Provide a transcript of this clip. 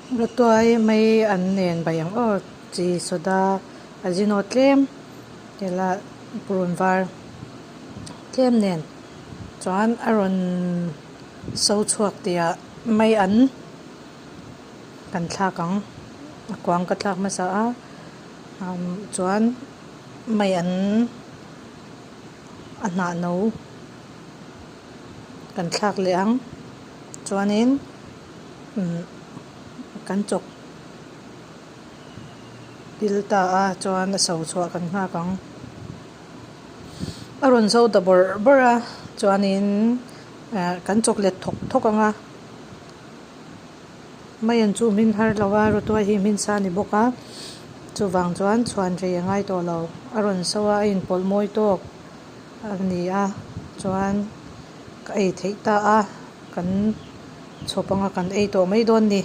Rawtuai mai an nen bai ang aw chi soda ajino tlem tel a purun var tlem nen chuan a rawn so chhuak tih ah mai an kan thlak ang a kuang ka thlak hmasa a umm chuan mai an a hnah no kan thlak leh ang chuanin umm kan chawk pil ta a chuan a so chhuah kan nghak ang a rawn zo ta bawrh bawrh a chuanin eh kan chawk let thawk thawk ang a mai an chu hmin har lo a rawtuai hi hmin sa a ni bawk a chuvang chuan chhuan rei a ngai tawh lo a rawn so a a inpawlh mawi tawk a ni a chuan ka ei theih ta a kan chhawp anga kan ei tawh mai dawn a ni.